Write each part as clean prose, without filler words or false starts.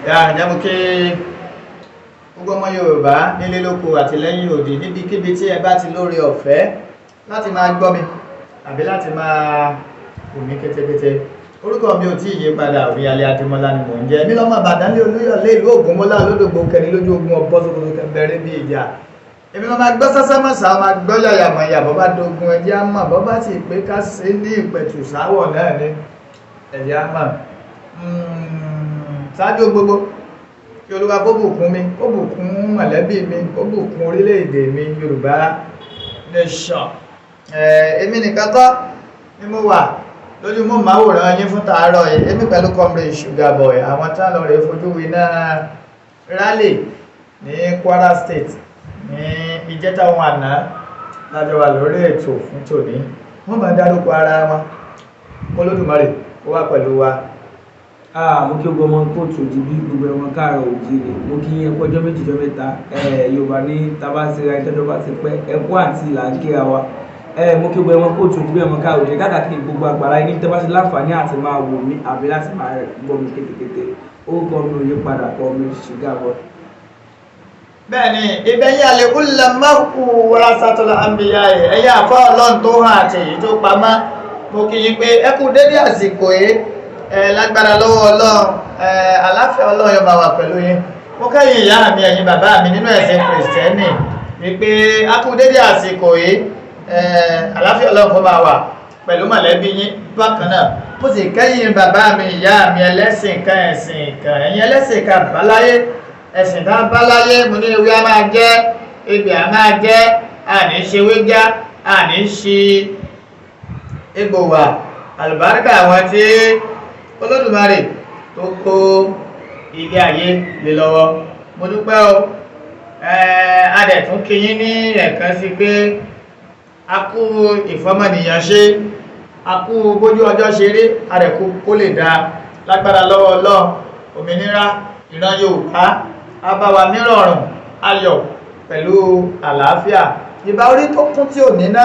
Ǹjẹ́ mo kí gbogbo ọmọ Yorùbá nílé lóko àti lẹ́yìn òdì, níbikíbi tí ẹ bá ti lóore ọ̀fẹ́ láti máa gbọ́ mi àbí láti máa wò mí kétékété. Orúkọ mi ò tí ì yí padà, Omíyalé Adémọ́lá ni mò ń jẹ́. Èmi lọ́mọ Ìbàdàn lé Olúyọ̀lé, ìlú Ògúnmọ́lá, lódògbò kẹrin lójú ogun, ọ̀bọ Sókótó kẹbẹrẹ bí ìjà. Èmi máa gbọ́ sásá mọ́sá, máa gbọ́ yàyàmọ̀yà. Bọ́ bá dogun, ẹjẹ́ á mọ̀. Bọ́ bá sì pé ká ṣe ní ìpẹ̀tù sáwọ̀ náà ni, ẹjẹ́ á mọ̀. Ṣáájú gbogbo, kí Olúwa kó bùkún mi, kó bùkún mọ̀lẹ́bí mi, kó bùkún orílẹ̀-èdè mi, Yorùbá nation. Èmi nìkan kọ́ ni mo wà lójú mú màwòrán yín fún tàárọ̀ yìí. Èmi pẹ̀lú Comrade Sugar Boy, àwọn tí wọ́n lọ rèé fojú winá rally ní Kwara State ní ìjẹta ohun àná lájọ wà lórí ètò fún tòní. Wọ́n máa dárúkọ ara wọn. Olódùmarè ó wà pẹ̀lú wa. Ah, mo kí gbogbo ọmọ kóòtù òjìbí, gbogbo ẹ̀wọ̀n káàrọ̀ òjìrè. Mo kí yín ẹkú ọjọ́ 2 ọjọ́ 3. Yorùbá ní tábà síra ìtọ́jọ́ bá ti pẹ́, ẹkú àti ìlà ń kíra wa. Mo kí gbogbo ẹ̀wọ̀n kóòtù òjìbí, ẹ̀wọ̀n káàrọ̀ òjìrè káàkiri gbogbo àgbàlá yìí ní tẹ́ bá ṣe láǹfààní àti máa wò mí àbí láti máa gbọ́ mi kétékété. Orúkọ mi ò yí padà, Comrade Sugar Boy. Bẹ́ẹ̀ni, ìbẹ̀yìn àlèkúlẹ̀mọ́kù warasatul anbiya, ẹ̀yà àfọ́ Ọlọ́run tó hàn àti èyí tó pamọ́, mo kí yín pé ẹ kú dédé àsìkò yìí. Ẹ lágbára lọ́wọ́ Ọlọ́run, ẹ àláfíà Ọlọ́run yóò máa wà pẹ̀lú yín. Mo kẹ́yìn ìyá mi, ẹ̀yin bàbá mi nínú ẹ̀sìn Kìrìsìtẹ́nì wípé a kú dédé àsìkò yìí. Ẹ àláfíà Ọlọ́run kó máa wà pẹ̀lú mọ̀lẹ́bí yín. Bákan náà, mo sì kẹ́yìn bàbá mi, ìyá mi, ẹlẹ́sìn kan, ẹ̀sìn kan, ẹ̀yin ẹlẹ́sìn kan àbáláyé, ẹ̀sìn tá a bá láyé. Mo ní ewé a máa jẹ́, egbè a máa jẹ́, àní ṣe wéjá, àní ṣe egbò wà. Àlùbáríkà àwọn tí Olódùmarè tó kó ilé ayé lé lọ́wọ́, mo dúpẹ́ o. A dẹ̀ tún kí yín ní ẹ̀kan sí pé a kú ìfọmọnìyàn ṣe, a kú bójú ọjọ́ ṣe rí, a dẹ̀ kú kó lè dáa. Lágbára lọ́wọ́ Ọlọ́run, òmìnira ìran Yorùbá á bá wa nírọ̀rùn, ayọ̀ pẹ̀lú àlàáfíà. Ìbà orí tó kún tí ò níná,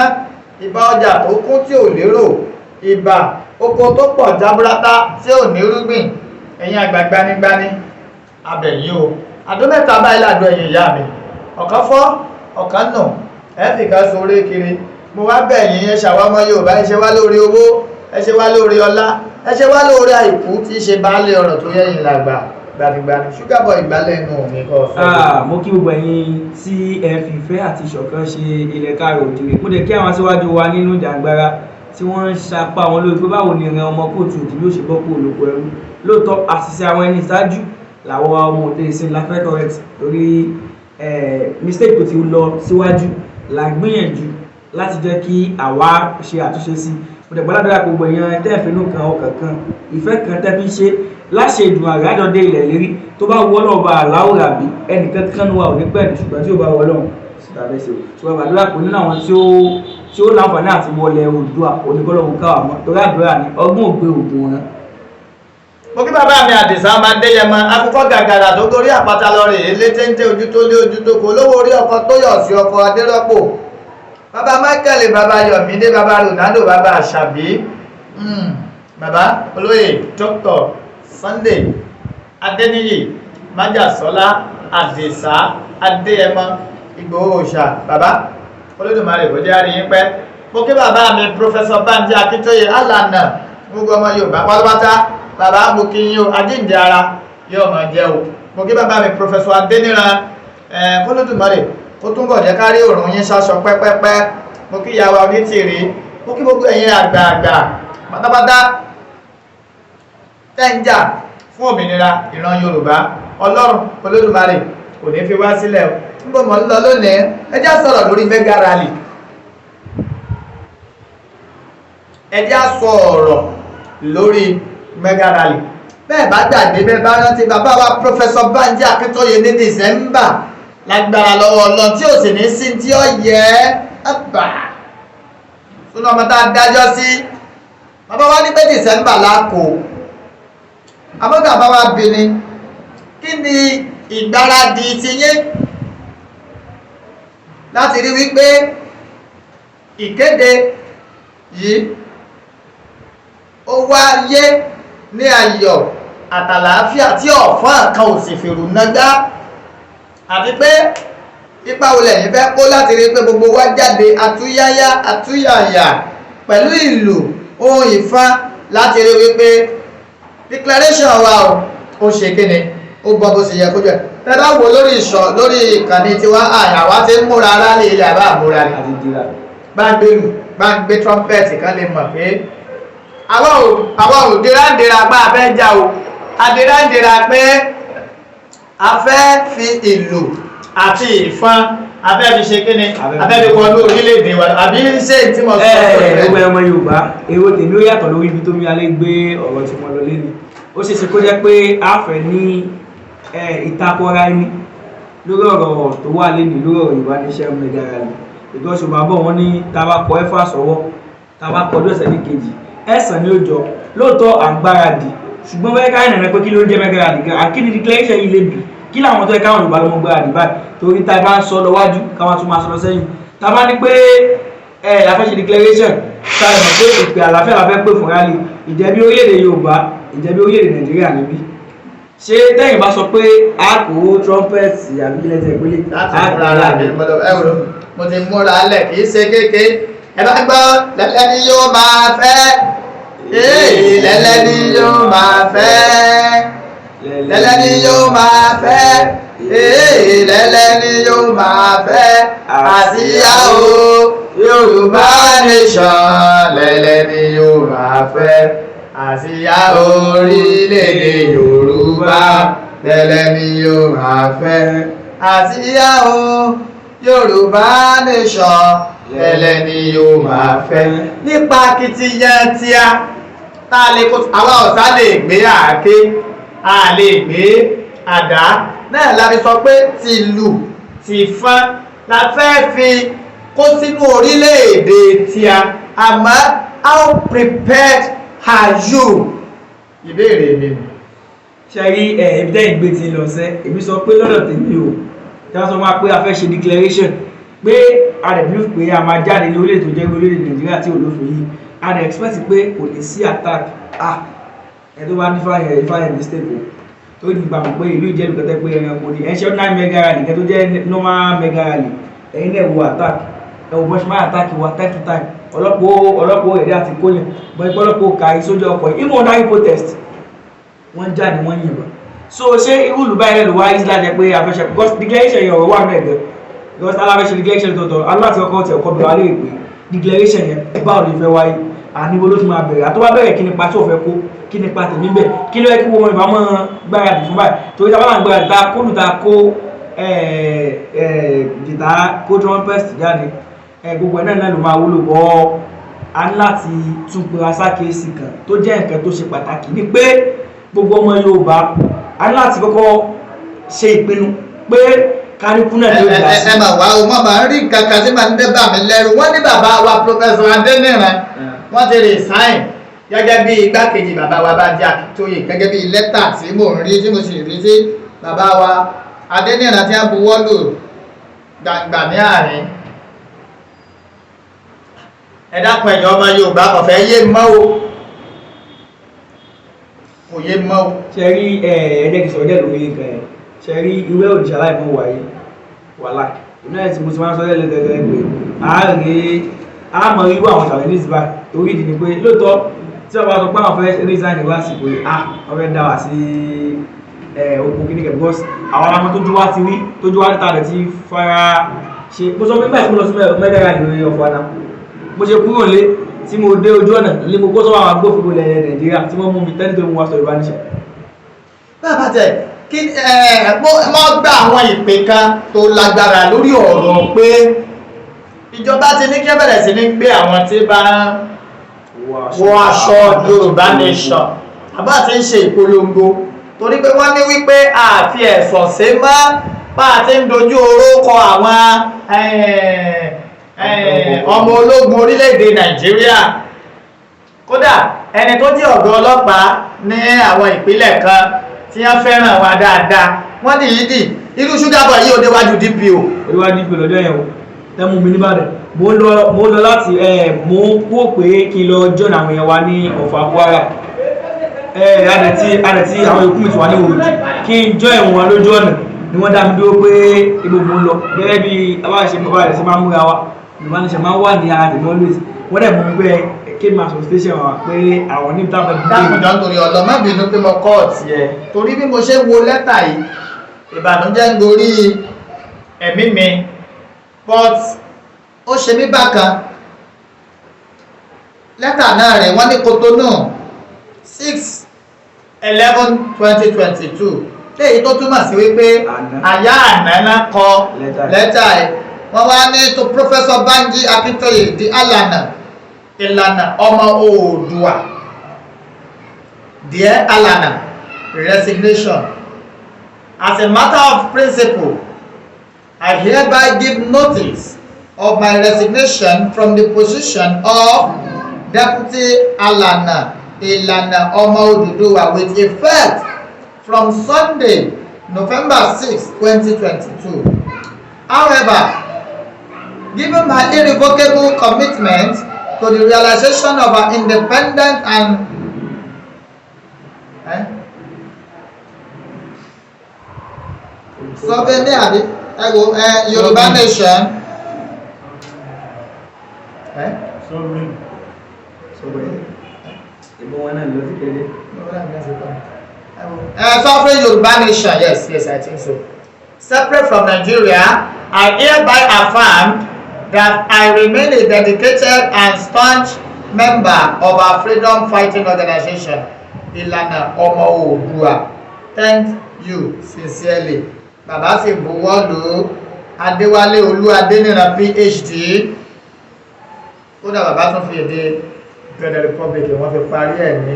ìbà ọjà tó kún tí ò lérò, ìbà oko tó pọ̀ jaburata tí ò ní rúgbìn. Ẹ̀yin àgbà gbanigbani, abẹ̀yìn o. Àdó mẹ́ta báyìí làdó ẹ̀yìn ìyá mi, ọ̀kan fọ́, ọ̀kan nù, ẹ fi kan sórí kiri. Mo wá bẹ̀ yín, ẹ ṣàwọn ọmọ Yorùbá, ẹ ṣe wá lórí owó, ẹ ṣe wá lórí ọlá, ẹ ṣe wá lórí àìkú tí í ṣe baálé ọ̀rọ̀ tó yẹ̀yìn làgbà gbanigbani. Sugar Boy, ìgbálẹ̀ inú mi kọ́ sọ. Ah, mo kí gbogbo ẹ̀yin tí ẹ fi ìfẹ́ àti ìṣọ̀kan ṣe ilẹ̀ káàrọ̀ òjìrè. Mo dẹ̀ kí àwọn aṣíwájú wa nínú ìjàngbara tí wọ́n ń sapá wọn lórí pé báwo ni ìran ọmọ kóòtù òjìrè yóò ṣe bọ́ kúrò lóko ẹrú. Lóòótọ́, àṣìṣe àwọn ẹni ìṣáájú làwọn ọmọ òde ìsìn la fẹ́ correct, torí mistake tó ti lọ síwájú là ń gbìyànjú láti jẹ́ kí àwa ṣe àtúnṣe sí. Mo dẹ̀ gbàdúrà gbogbo èèyàn tẹ́ ẹ̀ fínú kan ọkàn kan, ìfẹ́ kan tẹ́ fi ń ṣe láṣẹ ìdùn àgájọdé ilẹ̀ lérí. Tó bá wọ́ náà bá aláwòrán àbí ẹnìkan kan wà ò ní pẹ̀lú, ṣùgbọ́n tí ó bá wọ́ lọ́hùn síta bẹ́ẹ̀ ṣe o. Ṣùgbọ́n gbàdúrà pé nínú àwọn tí ó láǹfààní àti wọlé Oòduà oníkọ́lọ́hún káwà mọ́, torí àdúrà ni ọgbọ́n ògbé ògùn wọn. Mo kí bàbá mi Àdìsá ọmọ Adéyẹmọ, akókó gàgàrà tó gorí àpáta lọ rè é létéńté, ojú tó lé ojú tó kó, olówó orí ọkọ tó yọ̀ sí ọkọ Adérọ́pò, bàbá Michael, bàbá Yọ̀mídé, bàbá Ronaldo, bàbá Àṣàbí, bàbá olóyè Dr. Sunday Adéníyì Májàsọ́lá Àdìsá Adéyẹmọ Ìgbòho òòṣà. Bàbá Olódùmarè kò jẹ́ àríyìn pẹ́. Mo kí bàbá mi Professor Banji Akíntóyè, alànà gbogbo ọmọ Yorùbá pátápátá. Bàbá, mo kí yín o, àjíǹde ara yóò máa jẹ́ o. Mo kí bàbá mi Professor Adéníran, k'Olódùmarè kó túnbọ̀ jẹ́ kárí òrùn yín ṣaṣọ pẹ́pẹ́pẹ́. Mo kí ìyàwó Onítìrí, mo kí gbogbo ẹ̀yin àgbààgbà pátápátá tẹ́ ń jà fún òmìnira ìran Yorùbá. Ọlọ́run Olódùmarè kò ní fi wá sílẹ̀ o. Ń bọ̀ mọ́ ń lọ lónìí. Ẹ jẹ́ á sọ̀rọ̀ lórí mega rally, ẹ jẹ́ á sọ̀rọ̀ lórí mega rally. Bẹ́ẹ̀ bá gbàgbé, bẹ́ẹ̀ bá rántí, bàbá wa Professor Banji Akíntóyè ní December, lágbára lọ́wọ́ Ọlọ́run, tí ò sì ní sí tí ó yẹ ẹ́ bà fún ọmọ tá a dájọ́ sí. Bàbá wa ní pé December lákò àmọ́ bàbá wa bí ni, kí ni ìgbáradì tiyín láti rí wípé ìkéde yìí ó wáyé ní ayọ̀ àtàlàáfíà tí ọ̀fọ́n kan ò sì fèrò nágbá, àti pé ipa wo lẹ̀yin fẹ́ kó láti rí pé gbogbo wa jáde àtúyáyá àtúyàyà pẹ̀lú ìlú ohun ìfọn láti rí wípé declaration wa o ó ṣe kíni, ó gbọ́ bó ṣe yẹ kó jẹ́. Tẹ́ bá wo lórí ìṣọ̀ lórí ìkànnì tiwa, àyàwá ti ń múra rálẹ̀ ilẹ̀ àbá àmúra ni Àti dira. Bá ń gbèrú, bá ń gbé trumpet kan lè mọ̀ pé àwa ò dira pé a fẹ́ jà o, a dira pé a fẹ́ fi ìlú àti ìfọn, a fẹ́ fi ṣe kíni, a fẹ́ fi wọnú orílẹ̀-èdè wa, àbí ṣé tí mo sọ fún Ẹ rẹ? Gbogbo ọmọ Yorùbá, èrò tèmi ó yàtọ̀ lórí ibi tó mi alẹ́ gbé ọ̀rọ̀ tí mo lọ lé ni. Ó ṣeé ṣe kó jẹ́ pé a fẹ́ ní ìtakora ẹni lórí ọ̀rọ̀ tó wà lẹ́nu, lórí ọ̀rọ̀ Yorùbá Nation mega rally, because Yorùbá bọ̀, wọ́n ní tá a bá kọ ẹ̀fà sọ́wọ́, tá a bá kọjú ẹ̀sẹ̀ ní kejì, ẹ̀sán ni ó jọ. Lóòótọ́ à ń gbáradì, ṣùgbọ́n bẹ́ẹ̀ káyọ̀ nàná pé kí ló ń jẹ́ mega rally gan, àkíní declaration yìí lè bì kí làwọn tó yẹ káwọn Yorùbá lọ́mọ gbáradì báyìí, torí tá a bá ń sọ lọ wájú, káwọn tún máa sọ lọ sẹ́yìn. Tá a bá ní pé ẹ la fẹ́ ṣe declaration, tá a mọ̀ pé ìpè àlàáfíà la fẹ́ pè fún rally, ìjẹ́bí orílẹ̀-èdè Yorùbá, ìjẹ́bí orílẹ̀-èdè Nàìjíríà níbí, ṣé tẹ́yìn bá sọ pé a kò trumpet àbí kílẹ̀ tẹ̀ pélé? Láti múra ara mi, mo lọ ẹ wò, mo ti múra lẹ̀, kì í ṣe kéke. Ẹ bá gbọ́, lẹ́lẹ́ ni yóò máa fẹ́, ee, lẹ́lẹ́ ni yóò máa fẹ́, lẹ́lẹ́ ni yóò máa fẹ́, ee, lẹ́lẹ́ ni yóò máa fẹ́, àsíá o, Yorùbá Nation, lẹ́lẹ́ ni yóò máa fẹ́, àsíá orílẹ̀-èdè Yorùbá, lẹ́lẹ́ ni yóò máa fẹ́, àsíá o, Yorùbá Nation, lẹ́lẹ́ ni yóò máa fẹ́. Nípa akitiyan tíá tá a lè kó, àwa ọ̀sá lè gbé àáké, a lè gbé àdá náà la fi sọ pé tìlù tìfọn la fẹ́ fi kó sínú orílẹ̀-èdè tíá. Àmọ́ how prepared are you? Ìbéèrè mi nù. Ṣe rí ẹ, ibi tẹ́yìn gbé ti lọ sẹ́, èmi sọ pé lọ́dọ̀ tèmi o, tí wọ́n sọ fún wa pé a fẹ́ ṣe declaration, pé a dẹ̀ believe pé a máa jáde ní orílẹ̀ tó jẹ́ orílẹ̀ Nàìjíríà tí olófin yìí, a dẹ̀ expect pé kò ní sí attack. Ah, ẹ tó bá ní fáyẹn fáyẹn mistake o, tó ní gbàgbọ́ pé ìlú ìjẹ́lu kẹtẹ́ pé ẹranko ni ẹ ṣe ordinary mega rally kẹ tó jẹ́ normal mega rally. Ẹ̀yin náà wo attack, ẹ wo bọ́ṣ máa attack wa time to time, ọlọ́pọ̀ ẹ̀dá àti kóyàn bọ́ ọlọ́pọ̀ kàrí sójú ọkọ̀ yìí, even ordinary protest, wọ́n jáde, wọ́n yìnbọn. So ṣé irú ìlú báyìí ló wá easy láti pé àfẹsẹ̀? Because declaration yẹn, ọ̀rọ̀ wà mẹ́ẹ̀gẹ́, because aláfẹ́ṣe declaration tó tọ́ aláti kọ́kọ́ tẹ̀ ọkọ̀ bẹ̀rẹ̀ wá lè pé declaration yẹn, báwo ló fẹ́ wáyé, àníbo ló ti máa bẹ̀rẹ̀, àtọ́wá bẹ̀rẹ̀, kí nípa tí ò fẹ́ kó, kí nípa tèmi bẹ̀, kí ló yẹ kí wọ́n ìbámu gbáradì fún báyìí? Torí tá a bá ń gbáradì, tá a kó lù, tá a kó jìtá, kó trumpet jáde, gbogbo ẹ̀ náà ló máa wúlò bọ́. A ní láti tún pera sákèésì kan tó jẹ́ nǹkan tó ṣe pàtàkì ni pé gbogbo ọmọ Yorùbá, a ní láti kọ́kọ́ ṣe ìpinnu pé kálukú náà ló dá sí. Ẹ mà wá o, wọ́n máa ń rí nǹkan kan tí màá ń dé bà mí lẹ́rù. Wọ́n ní bàbá wa Professor Adéníran, wọ́n ti resign gẹ́gẹ́ bí igbákejì bàbá wa Bánjí Akíntóyè, gẹ́gẹ́ bí lẹ́tà tí mò ń rí, tí mo sì rí sí bàbá wa Adéníran tí wọ́n buwọ́ lù gbàngbà ní àárín. Ẹ dákun, ẹ̀yin ọmọ Yorùbá, kò fẹ́ yé mọ́ o, kò yé mọ́ o. Ṣe rí ẹ, ẹ jẹ́ kí n sọ̀rọ̀ díẹ̀ lórí nǹkan ẹ̀. Ṣe rí ìwé òrìṣà láìpẹ́ wáyé wàhálà èmi náà tí mo ti máa ń sọ lẹ́lẹ́ tẹ́tẹ́ pé àárẹ̀ àmọ́ irú àwọn challenges báyìí, torí ìdí ni pé lóòótọ́ tí wọ́n bá sọ pé àwọn fẹ́ resign ní lásìkò yìí, ah, wọ́n fẹ́ dá wa sí oko kíní kẹ̀, because àwọn alamọ tójú wa ti rí, tójú wa níta rẹ̀ ti fara ṣe. Mo sọ pé nígbà tí mo lọ sí mẹ́gàrà lórí ọ̀fọ̀ àná, mo ṣe kúrò lé tí mo dé ojú ọ̀nà ní mo kó sọ́wọ́ àwọn agbófinró ilẹ̀ Nàìjíríà tí wọ́n mú mi tẹ́lẹ̀ tó mú wa sọ Yorùbá níṣẹ́. Bàbá tẹ kí ẹ mọ gba àwọn ìpè kan tó lágbára lórí ọ̀rọ̀ pé ìjọba ti ní kí ẹ bẹ̀rẹ̀ sí ní gbé àwọn tí bá wọ aṣọ Yorùbá Nation àbá ti ń ṣe ìpolongo, torí pé wọ́n ní wípé àfi ẹ̀sọ̀ ṣe mọ́ bá a ti ń dojú oró kọ àwọn ọmọ ológun orílẹ̀-èdè Nàìjíríà. Kódà ẹni tó jẹ́ ọ̀gá ọlọ́pàá ní àwọn ìpínlẹ̀ kan tí wọ́n fẹ́ràn wa dáadáa, wọ́n dìídì irú Sugar Boy yìí ó déwájú DPO. Olúwájú DPO lọ́jọ́ yẹn o, tẹ́mú mi nìbàdàn, mo ń lọ láti mo ń kú pé kí n lọ join àwọn èèyàn wa ní Ọ̀fà, Kwara. Ẹ adẹ̀ tí àwọn ikú mi ti wà ní òòjì kí n jọ ẹ̀wọ̀n lójú ọ̀nà ni wọ́n dá mi dúró pé ibo mo ń lọ, gẹ́gẹ́ bí abáṣe bàbá rẹ̀ ṣe máa ń múra wa. Yorùbá Nation máa ń wà ní ara tèmi always. Wọ́n dẹ̀ mú mi pé kí n máa sọ station wa pé àwọn ní ìtàfẹ́ bí. Dákùnjọ́, nítorí ọ̀lọ́, má bínú pé mo kọ́ ọ̀tí ẹ, torí bí mo ṣe wo lẹ́tà yìí, ìbànújẹ́ ń gorí ẹ̀mí mi, but ó ṣe mí bákan. Lẹ́tà náà rẹ̀, wọ́n ní Cotonou, 6/11/2022, léyìí tó túmọ̀ sí wípé Àná. Àyá àná kọ lẹ́tà yìí. Lẹ́tà ẹ̀, wọ́n wá ní, "To Professor Banji Akintoye, the Alana Ìlànà Ọmọ Oòduà. Dear Alana, resignation. As a matter of principle, I hereby give notice of my resignation from the position of Deputy Alana Ìlànà Ọmọ Odùduwà with effect from Sunday, November 6, 2022. However, given my irrevocable commitment to the realization of our independent and sovereign abi ẹ wo Yorùbá nation Sovereign. Ìbọn wọn náà lọ sí kẹlẹ. Sovereign Yoruba nation, yes, I think so, separate from Nigeria, I hereby affirm that I remain a dedicated and staunch member of our freedom fighting organization, Ìlànà Ọmọ Oòduà. Thank you sincerely." Bàbá sì buwọ́ lù ú. Adéwálé Olú Adéníran, PhD. Kódà bàbá tún fi èdè Benin Republic wọ́n fi parí ẹ̀ ní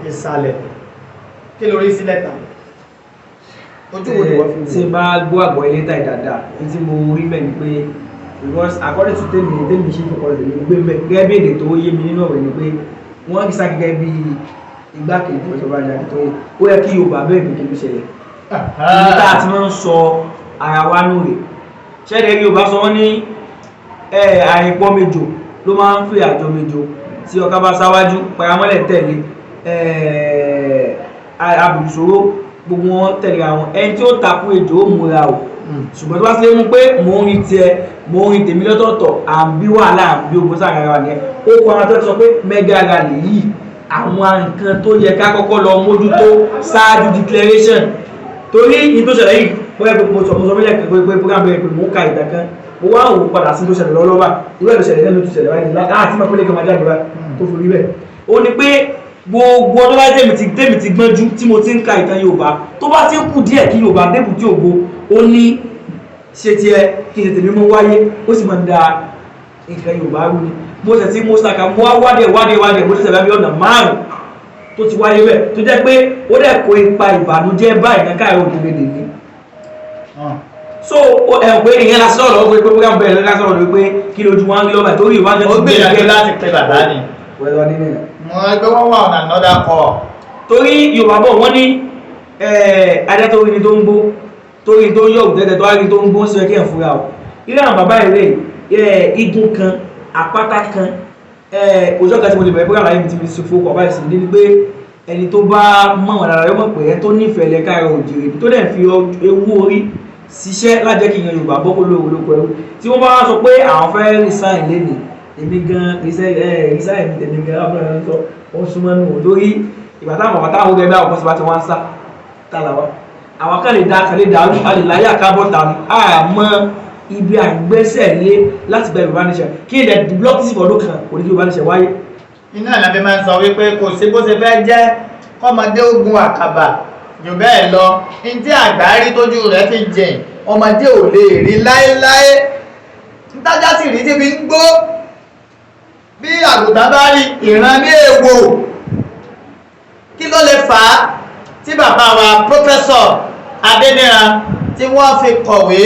ìsàlẹ̀. Kí lórí sí lẹ́tà? Ojú wo ni wọ́n fi Tí wò? n bá gbọ́ àgbọ̀ ilé tàì dáadáa, ní tí mo rí mẹ́ ni pé, because according to tèmi ṣe fọkàn lèmi gbé mẹ́ gẹ́gẹ́ bí èdè tó yé mi nínú ọ̀rọ̀ ni pé wọ́n kì í sá gẹ́gẹ́ bí igbákejì Professor Banji Akintoye. Ó yẹ kí Yorùbá bẹ́ẹ̀ pé kí ló ṣẹlẹ̀ ibi tá a ti máa ń sọ ara wa nù rè. Ṣẹ́ẹ̀dẹ̀ Yorùbá sọ, wọ́n ní àìpọ́ mejò ló máa ń fi àjọ mejò. Tí ọ̀ká bá sáwájú, paramọ́lẹ̀ tẹ̀lé, abùsòrò, gbogbo wọn tẹ̀lé àwọn ẹni tí ó takú ejò ó múra o. Ṣùgbọ́n tó bá sílé mú pé mò ń rin tiẹ̀, mò ń rin tèmi lọ́tọ̀ọ̀tọ̀, à ń bí wàhálà, à ń bí ogun sáà ara wa nìyẹn. Ó kọ́ ara tó ti sọ pé mega rally yìí, àwọn nǹkan tó yẹ ká kọ́kọ́ lọ mójútó ṣáájú declaration, torí ní tó ṣẹlẹ̀ yìí, bóyá pé mo sọ mílẹ̀ pé program bẹ̀rẹ̀ pé mò ń ka ìtàn kan, mo wá wò padà sí tó ṣẹlẹ̀ lọ́wọ́lọ́wọ́ báyìí. Ìwé ìlú ṣẹlẹ̀ lẹ́nu tó ṣẹlẹ̀ báyìí láti máa pélé kan máa jáde báyìí tó fi rí bẹ́ẹ̀. Ó ní pé gbogbo ọdún láti tèmi ti gbọ́njú tí mo ti ń ka ìtàn Yorùbá, tó bá ti ń kù díẹ̀ kí Yorùbá débù tí ògo, ó ní ṣe tiẹ̀ kí n ṣe tèmi mú wáyé, ó sì máa ń da nǹkan Yorùbá rú ni. Mo ṣẹ̀ tí mo ṣàkà, mo wá wádìí wádìí wádìí, mo ṣẹ̀ṣẹ̀ bá bí ọ̀nà márùn-ún tó ti wáyé bẹ́ẹ̀, tó jẹ́ pé ó dẹ̀ kó ipa ìbànújẹ́ báyìí kan káàró òdìrè lè ní. So ẹ pé ìyẹn la sọ̀rọ̀ pé program bẹ̀rẹ̀ la sọ̀rọ̀ pé kí lójú wọn rí lọ́ba torí ìwádìí. Ó gbìyànjú láti pe bàbá ni. Wẹ́lọ́ nínú ẹ̀. Mo ẹgbẹ́ wọn wà on another call. Torí Yorùbá bọ̀, wọ́n ní ajá tó rí ni tó ń gbó, tó rí ni tó ń yọ̀ tẹ́tẹ́, tó wá rí ni tó ń gbó, ń sọ kí ẹ̀ fura o. Ilé àwọn bàbá ìrè igun kan, àpáta kan, ojú ọ̀gá tí mo lè bẹ̀rẹ̀ program láyé mi ti fi ṣe fowó kọ̀ báyìí sí ní pé ẹni tó bá mọ̀ wọn dára yóò mọ̀ pé ẹni tó nífẹ̀ẹ́ lẹ káàárọ̀ òjìrè, tó dẹ̀ fi ewu orí ṣiṣẹ́ lájẹ́ kí ìyan Yorùbá bọ́ kó lóore lóko ẹrú. Tí wọ́n bá wá sọ pé àwọn fẹ́ resign lẹ́nìí, èmi gan resign mi tèmi gan lábúrò náà sọ ó súnmọ́ nù, lórí ìgbà táwọn bàbá táwọn gẹ́gẹ́ bí àwọn kan sì bá ti wá ń sá tá làwa àwọn kan lè da kan lè dàrú, a lè láyé àkábọ̀ tà ní àmọ́ ibi àgbẹ́sẹ̀ lé láti gba Yorùbá nation kí ilẹ̀ blọọkì sí fọdún kan kò ní kí Yorùbá nation wáyé. Iná ìlànà máa ń sọ wípé kò sí bó ṣe fẹ́ jẹ́ kọ́mọdé ogun àkàbà jù bẹ́ẹ̀ lọ, ní tí àgbà rí tójú rẹ̀ fi jìn, ọmọdé ò lè rí láéláé. Ntájá sì rí tí fi ń gbó, bí àgùntàn bá rí ìran ní èèwò. Kí ló lè fà á tí bàbá wa Professor Adéníran tí wọ́n fi kọ̀wé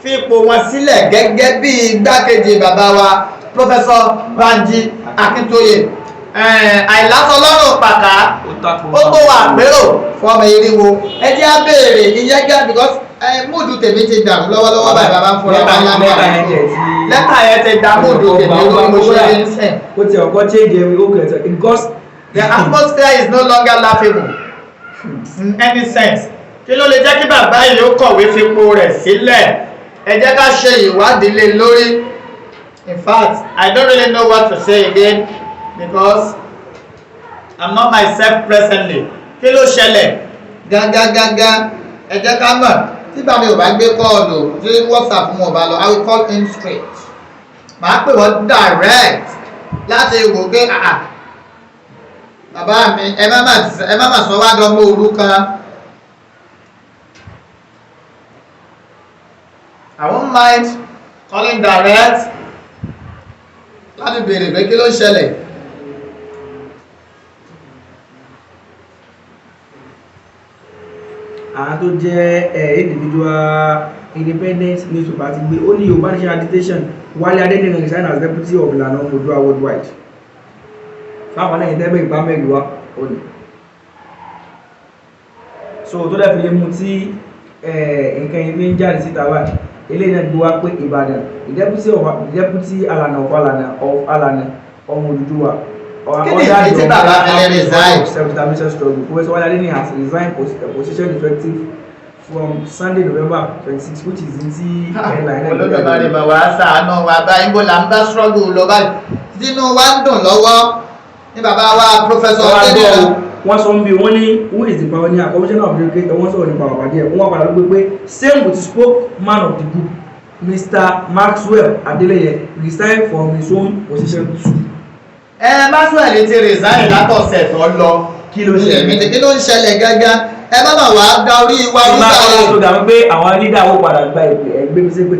fi ipò wọn sílẹ̀ gẹ́gẹ́ bí igbákejì bàbá wa Professor Banji Akíntóyè? Àìlásọlọ́rùn pàkà ó tó wà pérò fún ọmọ eriwo. Ẹ jẹ́ á béèrè ìyẹn gẹ́, because mood tèmi ti dàrú lọ́wọ́lọ́wọ́ báyìí. Bàbá ń fúnra wa lẹ́tà yẹn tẹ̀ tí lẹ́tà yẹn ti dà mood tèmi lórí mo ṣe ń sìn. Ó ti ọkọ change every ó kẹtẹ, because The atmosphere is no longer laughable in any sense. Kí ló lè jẹ́ kí bàbá yìí ó kọ̀wé fipò rẹ̀ sílẹ̀? Ẹ jẹ́ ká ṣe ìwádìí lé lórí. In fact, I don't really know what to say again because I'm not myself presently. Kí ló ṣẹlẹ̀ gangan gangan? Ẹ jẹ́ ká mọ̀. Tí bàbá mi ò bá gbé call, tí WhatsApp wọn ò bá lọ, I will call him straight. Màá pè wọ́n direct láti wò pé, àà, bàbá mi, ẹ má mà sọ wá dánmọ́ òrukàn. I won't mind calling direct láti béèrè pé kí ló ń ṣẹlẹ̀. Àwọn tó jẹ́ individual independent newspaper ti gbé, ó ní Yorùbá Nation agitation, Wálé Adéníran resign as deputy of Ìlànà Ọmọ Oòduà worldwide. Fáwọn náà ìtẹ́gbẹ́ ìgbà mẹ́rin wá ó ní so tó dẹ̀ fi lè mú tí nǹkan yìí fi ń jáde síta báyìí. Eléyìí náà gbé wá pé Ìbàdàn, the deputy Alana of Alana Ọmọ Odùduwà. Kí ni ìdí tí bàbá fi lè resign? Self-determination struggle, Professor Wale Adeniran has resigned position effective from Sunday, November 26, which is in ti headline. Olódùmarè mà wá ṣàánú wa báyìí. Bó là ń bá struggle lọ báyìí, tínú wa ń dùn lọ́wọ́ ní bàbá wa Professor Wọ́n gbọ́. Adéníran. Wọ́n sọ ń bí wọ́n ní, who is the pioneer commissioner of education? Wọ́n sọ̀rọ̀ nípa bàbá díẹ̀, wọ́n padà ló pé same with spokesman of the group, Mr. Maxwell Adeleye, resign from his own position too. Ẹ Maxwell ti resign látọ̀sẹ̀ tó lọ. Kí ló ṣẹlẹ̀? Kí ló ń ṣẹlẹ̀ gángan? Ẹ má bà wá da orí wa Ìgbà rúgbà tó o. Dàbí pé àwọn leader ó padà gba ìpè ẹgbẹ́ mi sí pé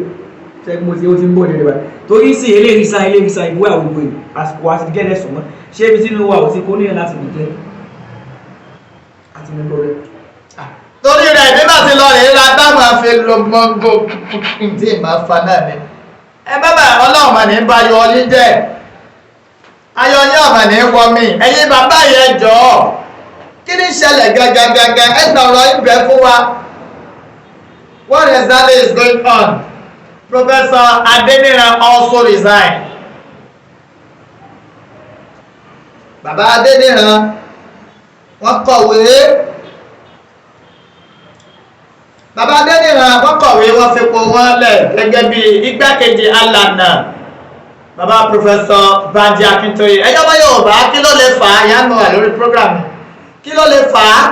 ṣẹ́gun mo ti ó ti ń bọ̀ dédé báyìí, torí sí eléyìí sá eléyìí sá ìwé àwùjọ yìí, àsìkò àti gẹ́gẹ́ sọ̀mọ́ ṣé ibi tí inú wa ò ti kó níyẹn láti dìde àti ní problem. Torí rẹ̀ bí bá ti lọ rèé ra táwọn afi lo gbọ̀ngàn tí ì máa fa náà ni. Ẹ bá bá ọlọ́run mà ní bá yọ yín jẹ́, ayọ̀ yín ọ̀mà ní wọ mi. Ẹ̀yin bàbá yẹn, jọ̀ọ́, kí ni ṣẹlẹ̀ gangan gangan? Ẹ sọ̀rọ̀ ibẹ̀ fún wa. What exactly is going on? Professor Adeniran also resigned. Bàbá Adeniran, wọ́n kọ̀wé. Bàbá Adéníran, wọ́n kọ̀wé, wọ́n fipò wọn lẹ̀ gẹ́gẹ́ bí igbákejì alànà bàbá Professor Banji Akintoye. Ẹ̀yọ́ ọmọ Yorùbá, kí ló lè fà á? Ìyá mi wà lórí program. Kí ló lè fà á?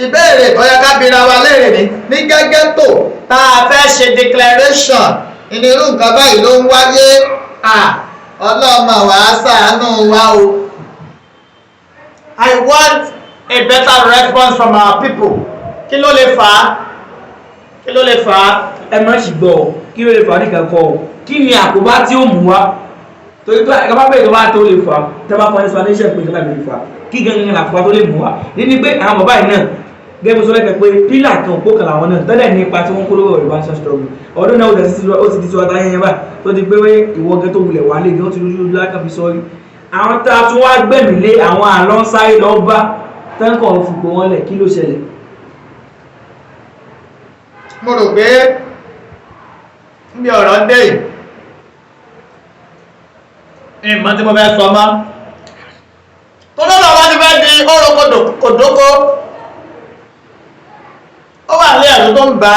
Ìbéèrè tó yẹ ká bira wa léèrè ní ní gẹ́gẹ́ tó tá a fẹ́ ṣe declaration, ìnirú nǹkan báyìí ló ń wáyé. À ọlọ́mọ wàá ṣàánú wa o. I want a better response from our people. Kí ló lè fà á? Kí ló lè fà á? Ẹ má sì gbọ́ ọ, kí ló lè fà á nìkan kọ́ ọ, kí ni àkóbá tí ó mú wá? Torí tó ẹ̀ka bá bẹ̀rẹ̀ tó bá tó lè fà á, tẹ́ bá fún explanation pé nǹkan lè fà á, kí gangan àkóbá tó lè mú wá? Ní pé àwọn bàbá yìí náà, gẹ́gẹ́ bí sọ lẹ́kẹ̀ẹ́ pé pillar kan, òpó kan làwọn náà tẹ́lẹ̀ ní ipa tí wọ́n kó lórí ọ̀rọ̀ ìbánisọ̀ struggle ọdún náà. Ó dẹ̀ sí ó ti di tiwa táyé yẹn báyìí tó ti pé ìwọ gẹ́ tó wulẹ̀ wálé gan, ó ti lójú lójú lákàn fi sọ́rí àwọn tá a tún wá gbẹ̀mí lé àwọn àlọ́ ń sáré lọ bá tẹ́ńkọ̀ fùpò wọn lẹ̀. Kí ló ṣẹlẹ̀? Mo rò pé níbi ọ̀rọ̀ dé yìí, ìmọ̀ tí mo fẹ́ sọ mọ́ tó lọ́nà wá ti fẹ́ di ọ̀rọ̀ kòdókó. Ó wà ní ẹ̀rù tó ń bá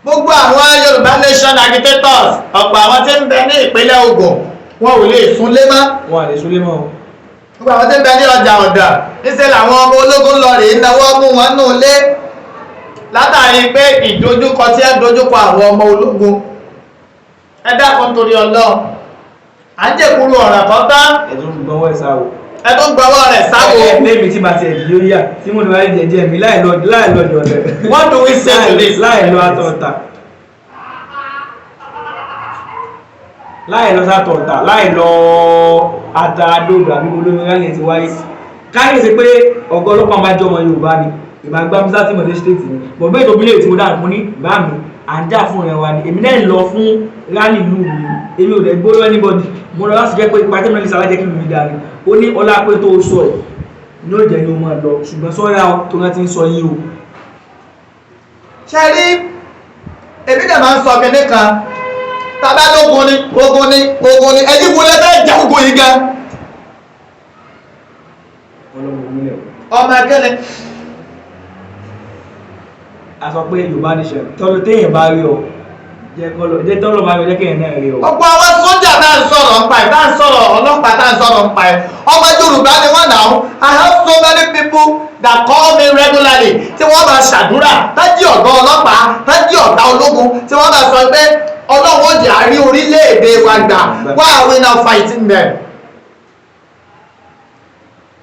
gbogbo àwọn Yorùbá Nation agitators. Ọ̀pọ̀ àwọn tí ń bẹ ní ìpínlẹ̀ Ògùn, wọn ò lè súnlé mọ́. Wọn à lè súnlé mọ́ o. Gbogbo àwọn tí ń bẹ ní ọjà ọ̀dà, níṣẹ́ làwọn ọmọ ológun lọ rèé náwó mú wọn nù lé, látàrí pé ìdojúkọ tí ẹ dojúkọ àwọn ọmọ ológun. Ẹ dákun, torí Ọlọ́run, à ń jẹ́kuru ọ̀ràn kan tán. Ẹ̀tún gbọ́wọ́ ẹ̀ sáwò. Ẹ tó ń gbọ́wọ́ rẹ̀ sáwò. Lẹ́mi tí bá ti ẹ̀dì yóò yà tí mo ní wáyé jẹjẹ mi láì lọ láì lọ jọ̀ọ̀dẹ̀. What do we say to this? Láì lọ àtọ̀ọ̀tà, láì lọ sátọ̀ọ̀tà, láì lọ àtàdódò àbí olómi rálẹ̀ ti wáyé. Káyọ̀ sí pé ọ̀gá ọlọ́pàá máa jẹ́ ọmọ Yorùbá ni, ìbá gbá musa tí mo dé state ni bọ̀ bẹ́ẹ̀ tó bí lè tí mo dáhùn mo ní bá mi à ń jà fún ìrìn wa ni. Èmi náà lọ fún rally ìlú mi, èmi ò dẹ̀ gbóró anybody. Mo lọ láti jẹ́ pé ipa tí mo lè ṣàlàyé kí lù mí dáa ni. Ó ní ọlá pé tó sọ ẹ̀ ní ó jẹ́ ni ó máa lọ, ṣùgbọ́n sọ́ra o, tó rántí ń sọ yín o. Ṣe rí, èmi dẹ̀ máa ń sọ kinní kan. Tàbá lógun ni, ogun ni, ogun ni, ẹ̀yin wo lẹ fẹ́ jà ogun yìí gan? Ọlọ́mọ ogun lẹ̀. Ọmọ akẹ́lẹ̀. A sọ pé Yorùbá nation, tọ́lọ́ téèyàn bá rí ọ, jẹ́ kọ́lọ́, jẹ́ tọ́lọ́ bá rí ọ, jẹ́ kéèyàn náà rí ọ. Ọ̀pọ̀ àwọn sójà tá à ń sọ̀rọ̀ ń pa ẹ̀, tá à ń sọ̀rọ̀ ọlọ́pàá tá à ń sọ̀rọ̀ ń pa ẹ̀, ọmọ Yorùbá ni wọ́n náà. I have so many people that call me regularly tí wọ́n máa ṣàdúrà, tájí ọ̀gá ọlọ́pàá, tájí ọ̀gá ológun, tí wọ́n máa sọ pé Ọlọ́run ó jẹ́ àárí orílẹ̀-èdè wa gbà. Why are we now fighting them?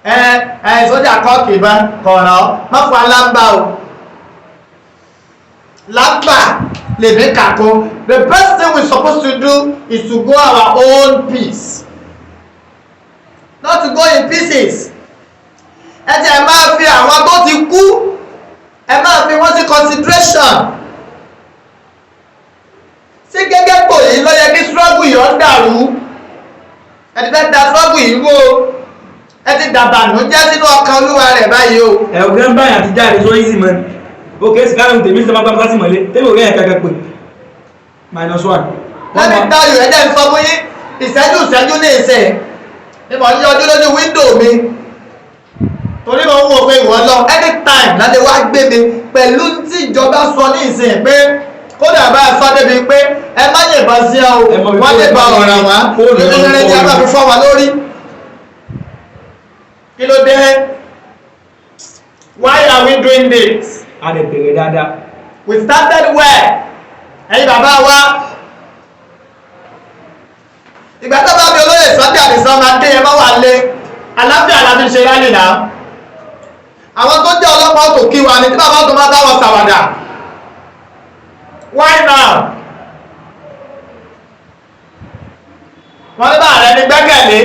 Ẹ ẹ sójà kọ́ kì í bá kọ̀ọ̀rọ̀ má fún alámbá o. Lámbà lèmi kàkó. The best thing we supposed to do is to go our own peace, not to go in pieces. Ẹ jẹ́ ẹ máa fi àwọn tó ti kú, ẹ máa fi wọ́n sí consideration. Sí gẹ́gẹ́ pò yìí ló yẹ kí struggle yìí ó dàrú. Ẹ ti fẹ́ da struggle yìí rú o. Ẹ ti dàbànú jẹ́ sínú ọkàn olúwa rẹ̀ báyìí o. Ẹ̀ ọ̀gá ń báyà ti jáde sọ easy man. Ok, sikaru tèmi sọ ma gbá sásì mọ̀lé, tèmi ò rí ẹ̀ kankan pé -1. Let me tell you, ẹ jẹ́ n sọ fún yín, ìṣẹ́jú ìṣẹ́jú ní ìsìn ni mo ń yọjú lójú window mi, torí mo ń wò pé ìwọ lọ anytime láti wá gbé mi pẹ̀lú tí ìjọba sọ ní ìsìn pé kódà bá a sọ débi pé ẹ má yìnbọn sí ọ o, Ẹ mọ bí wọ́n lè ba ọ̀ràn wá fóònù nínú ló ń ní a kọ́ máa fi fọ́ wa lórí. Kí ló dé? Why are we doing this? A lè bẹ̀rẹ̀ dáadáa. We started well. Ẹ̀yin bàbá wa, ìgbà tó bá mi olóyè Sunday Adisa máa dé, ẹ má wà lé àlàáfíà la fi ṣe rálì náà. Àwọn tó jẹ́ ọlọ́pàá tó kí wa ni tí bàbá tó máa bá wọn ṣàwàdà. Why now? Wọ́n ní bá rẹ ní gbẹ́kẹ̀lé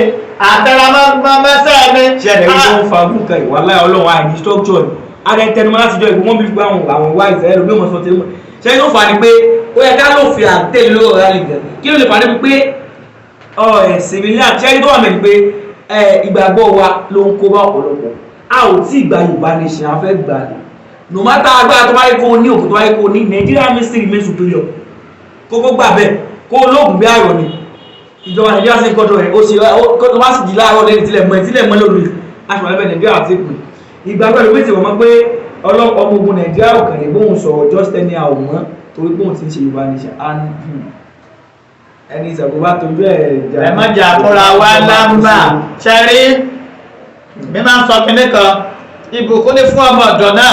àtẹ̀rámọ́mọ́sẹ́ ni. Ṣé ẹ̀rẹ́ tó ń fa ogún kan ìwà láyọ̀ Ọlọ́run àìní structure ni? A lè tẹnumọ́ láti jọ ìgbó wọn bí gbọ́ àwọn àwọn ìwà ìfẹ́ ẹlòmíì mọ̀ sọ tẹ́lẹ̀. Ṣé ló fà ni pé ó yẹ ká ló fi àtẹ̀lé lórí ọ̀rá lè gẹ̀? Kí ló lè fà ni pé ẹ̀sìn mi ní àti ẹni tó wà mẹ́rin pé ìgbàgbọ́ wa ló ń kó bá ọ̀pọ̀lọpọ̀. A ò tí ì gba Yorùbá nation, a fẹ́ gbà ní. No matter agbára tó bá yẹ kó o ní, òkú tó bá yẹ kó o ní, Nigeria mystery remains superior. Kókó gbà bẹ́ẹ̀, kó o lóògùn bí àrọ̀ ni. Ìjọba Nàìjíríà sì ń kọ́tọ̀ rẹ̀, ó ṣe kó tó bá sì jí láàárọ̀ lẹ́yìn tílẹ̀ mọ́ ẹ̀ tílẹ̀ mọ́ lórí aṣọ àlẹ́ Nàìjíríà ti pè. Ìgbàgbọ́ ẹ̀rọ méjì wọ́n mọ̀ pé ọlọ́pàá ọmọ ogun Nàìjíríà ò kàn lè bóun sọ̀rọ̀ just anyhow mọ́ torí bóun ti ń ṣe Yorùbá nation and ẹni ìṣàkóbá tójú ẹ̀ jà. Ẹ má jà fúnra wa lámbà. Ṣẹ́rí mi máa ń sọ kinní kan, ìbùkún ní fún ọmọ ọ̀dọ̀ náà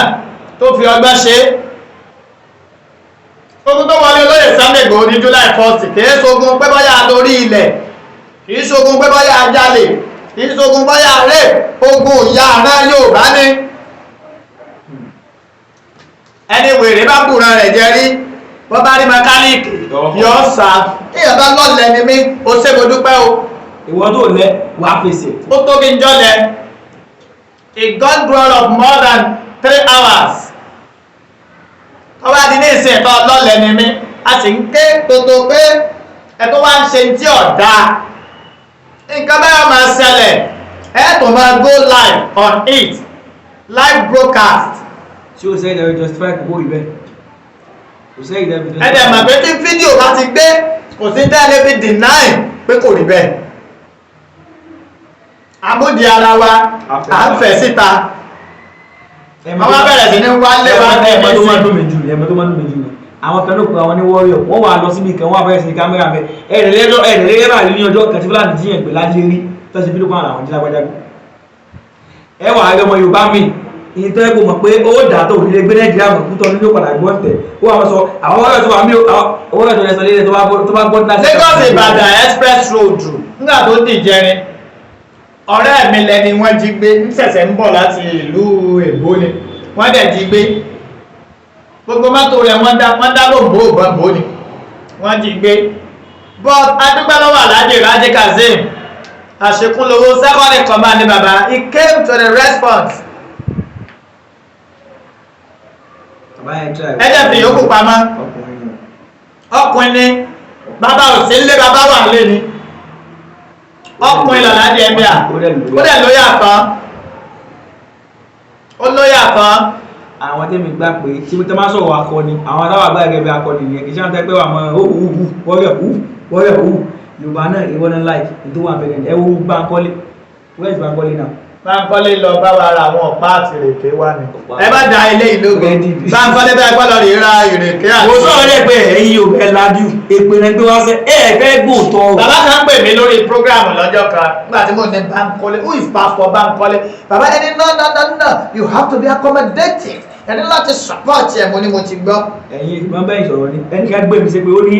tó fi ọgbọ́n ṣe é. Ogun tó wọlé olóyè Sunday Igboho ní July 1st kìí ṣogun pé bóyá lórí ilẹ̀, kìí ṣogun pé bóyá jalè, kìí ṣogun bóyá rape, ogun ìyá àná Yorùbá ni. Ẹni wèrè bá bùràn rẹ̀ jẹ rí, bọ́ bá rí mẹkáníìkì yọ sá. Èèyàn bá lọ́lẹ̀ ni mí, o ṣé mo dúpẹ́ o. Ìwọ tó lẹ wàá fèsì. Ó tó kí n jọ́lẹ̀. A gun duel of more than 3 hours. Tọ́wá di ní ìsìn ẹ̀tọ́ lọ́lẹ̀ ni mí, a sì ń ké toto pé ẹ̀tọ́ wá ń ṣe tí ọ̀dà. Nǹkan báyọ̀ máa ṣẹlẹ̀, ẹ̀ tó máa go live on it, live broadcast. Ṣé o sẹ́yìn dàbí justify kókó rí bẹ́ẹ̀? Kò sẹ́yìn dàbí justify. Ẹ̀dẹ̀ mọ̀ pé tí fídíò bá ti gbé, kò sí tẹ́lẹ̀ fi deny pé kò rí bẹ́ẹ̀. Àmúdi ara wa, à ń fẹ̀ síta. Àwọn abẹ́rẹ́ sí ní wálé wa ní ẹ̀mọ́ tó máa ẹ̀mí dùn mí jù, ẹ̀mọ́ tó máa dùn mí jù ni àwọn kan ló pe àwọn ní warrior, wọ́n wà lọ síbi kan, wọ́n wà bẹ̀rẹ̀ sí ní kámẹ́rà mẹ́ ẹ̀rẹ̀lẹ́jọ́ ẹ̀rẹ̀lẹ́rà ní ọjọ́ kan tí Fúlàní jíyàn pé láyé rí tó ṣe fídíò kan àwọn jí lágbájá gbé. Ẹ wà á rí ọmọ Yorùbá mi ìyẹn tó yẹ kó mọ̀ pé ó dà tó òní lè gbé Nàìjíríà mọ̀ kútọ́ nínú padà gbọ́ tẹ̀ ó wà wọ́n sọ àwọn warrior tó wà mí owó rẹ̀ tó lẹ sọ lé tó bá gbọ́ láti. Lagos Ìbàdàn express road nígbà tó dìjẹrin, ọ̀rẹ́ mi lẹni wọ́n jí gbé, ń ṣẹ̀ṣẹ̀ ń bọ̀ láti ìlú Èbó ni wọ́n dẹ̀ jí gbé. Gbogbo mọ́tò rẹ̀ wọ́n dá bòǹbò bòǹbò ni wọ́n jí gbé. But adúpẹ́ lọ́wọ́ Alhaji Raji Kazeem Àṣekúnlówó second in command ni bàbá, he came to the response. Ẹ jẹ́ fi yòókù pamọ́. Ọkùnrin ni bàbá ò sí nílé, bàbá wà nílé ni. Ọkùnrin lọ̀lá di ẹ̀mí à, ó dẹ̀ lóyà kan, ó lóyà kan. Àwọn tẹ́mi gbà pé tí wọ́n máa sọ̀rọ̀ akọni, àwọn táwọn àgbà gẹ́gẹ́ bí akọni nìyẹn, kì í ṣe àwọn tẹ́ pé wà mọ́ ó wù wù wọ́rẹ̀ wù wọ́rẹ̀ wù. Yorùbá náà ìwọ náà like tó wà bẹ̀rẹ̀ ẹ wo Bankole. Where is Bankole now? Báńkọ́lé lọ bá wa ra àwọn ọ̀pá àti ìrèké wá ni. Ẹ má da ilé ìlógo. Báńkọ́lé bẹ́ẹ̀ gbọ́dọ̀ rí ra ìrèké àti. Mo sọ̀rọ̀ lẹ́ pé ẹ̀yin yóò bẹ́ẹ̀ lajú èpè rẹ̀ gbé wá sẹ́ ẹ̀ fẹ́ gbóòótọ́ o. Bàbá kan pè mí lórí prógráàmù lọ́jọ́ kan nígbà tí mo ní Báńkọ́lé, who is pastor Báńkọ́lé? Bàbá ẹni, "No, no, no, no, you have to be accommodative. Ẹni láti support ẹ̀." Mo ní mo ti gbọ́. Ẹ̀yin ìgbọ́n bẹ́ẹ̀ sọ̀rọ̀ ni ẹnì kan gbé mi sí pé ó ní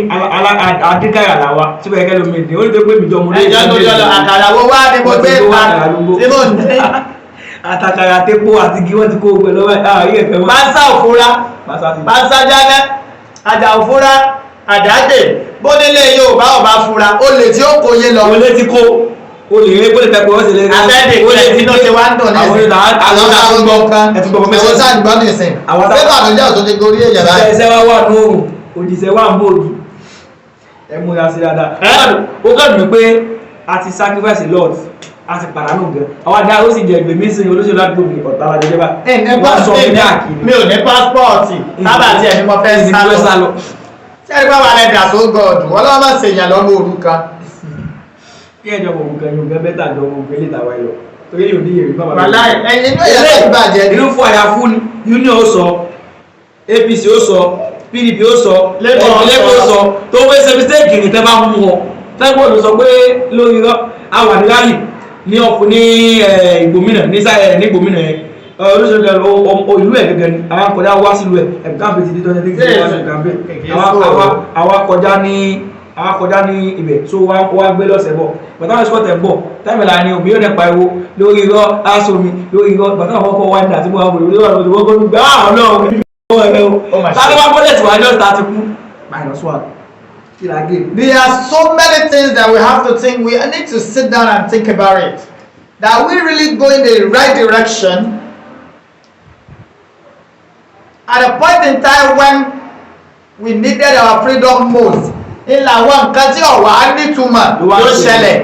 adékàrà làwa tí bẹ́ẹ̀ kẹ́ lómi ní ó ní tó gbé mi jọ mo ní. Ẹjọ́ tó jọ lọ, àkàrà wo wá ni mo gbé ta tí mo ní? Àtàkàrà àtẹ́pọ̀ àti igi wọ́n ti kó gbẹ lọ́wọ́ ẹ̀ àárí ẹ̀fẹ̀ wọn. Pásá òfúra, pásá jáná, àjà òfúra, àdágbè, bónílé Yorùbá ọba fura, olè tí ó kó yé lọ. Olè ti kó olè rẹ kó lè tẹ pé wọ́n sì lè rẹ. Abẹ́ẹ̀dì olè tí inú ti wá ń dùn ní àwọn ìsìn. àwọn àwọn gbọ́ kan. Ẹ tún gbọ́ Àwọn mẹ́sàn-án. sáà ń gbọ́ ní ìsìn. Àwọn tá- Pépà tó jẹ́ òtún ti gorí èèyàn báyìí. Iṣẹ́ wa wà lóòrùn, òjìṣẹ́ wà ń bòògì. Ẹ múra sí dáadáa. Ó kàn mí pé a ti sacrifice a lot, a ti pàdánù gan. Àwọn adá ó sì jẹ ẹgbẹ́ mi sin olóṣèlú àdúgbò mi ọ̀tá la jẹjẹ bá. Wọ́n sọ mí káàkiri. Mi ò ní pásítọ̀ọ̀tì, sábà tí ẹni mo fẹ́ sá Ìdìbò lọ. sá lọ. Ṣé ẹni bá wà lẹ́dà tó gọ̀ọ̀dù, ọlọ́wọ́ má ṣe èèyàn lọ́mọ òrukàn. Kí ẹjọ́ mọ̀ ògùn kan yóò gẹ́ bẹ́tà jọ ògùn ilé ìtàwá ẹ lọ. Torí yóò ní èrè bàbá mi. Wàláì, ẹyin inú èèyàn tó bàjẹ́ ni. Inú fún àyà fún ni Union ó sọ, APC ó sọ, PDP ó sọ, Labour ó sọ. Labour ó sọ, tó fẹ́ ṣe mistake ní tẹ́ bá mú ọ. Tẹ́gbọ́n ló sọ pé lórí irọ́, a wà ní rally ní ọkùn ní Ìgbòmínà ní sáyẹ ní Ìgbòmínà yẹn. Olóṣèlú kan ìlú ẹ̀ gẹ́gẹ́ ni àwọn akọjá wá sílùú ẹ̀ ẹ̀ campaign ti di twenty three wá sí campaign. Kìkì Àwọn sọ̀rọ̀. àwa kọjá ní ibẹ̀, so wá gbé lọ́sẹ̀ bọ̀ bàtà wọn sọ̀tẹ̀ bọ̀ táìmì là ní omi yóò dẹ̀ pariwo lórí irọ́ aṣọ mi lórí irọ́ bàtà wọn kọ́kọ́ wá ní àti bọ́ àwọn olórí wà lórí wọ́n gbà á ọlọ́run ẹ̀rọ Ó mà ṣe. sáré wá bọ́lẹ̀ tí wàá jọ́ ta ti kú minus one kí la gé. There are so many things that we have to think. We need to sit down and think about it. That we really go in the right direction at a point in time when we needed our freedom most. Ìlà àwọn nǹkan tí ọ̀wá nítumọ̀ Ló wá ló ń ṣẹlẹ̀.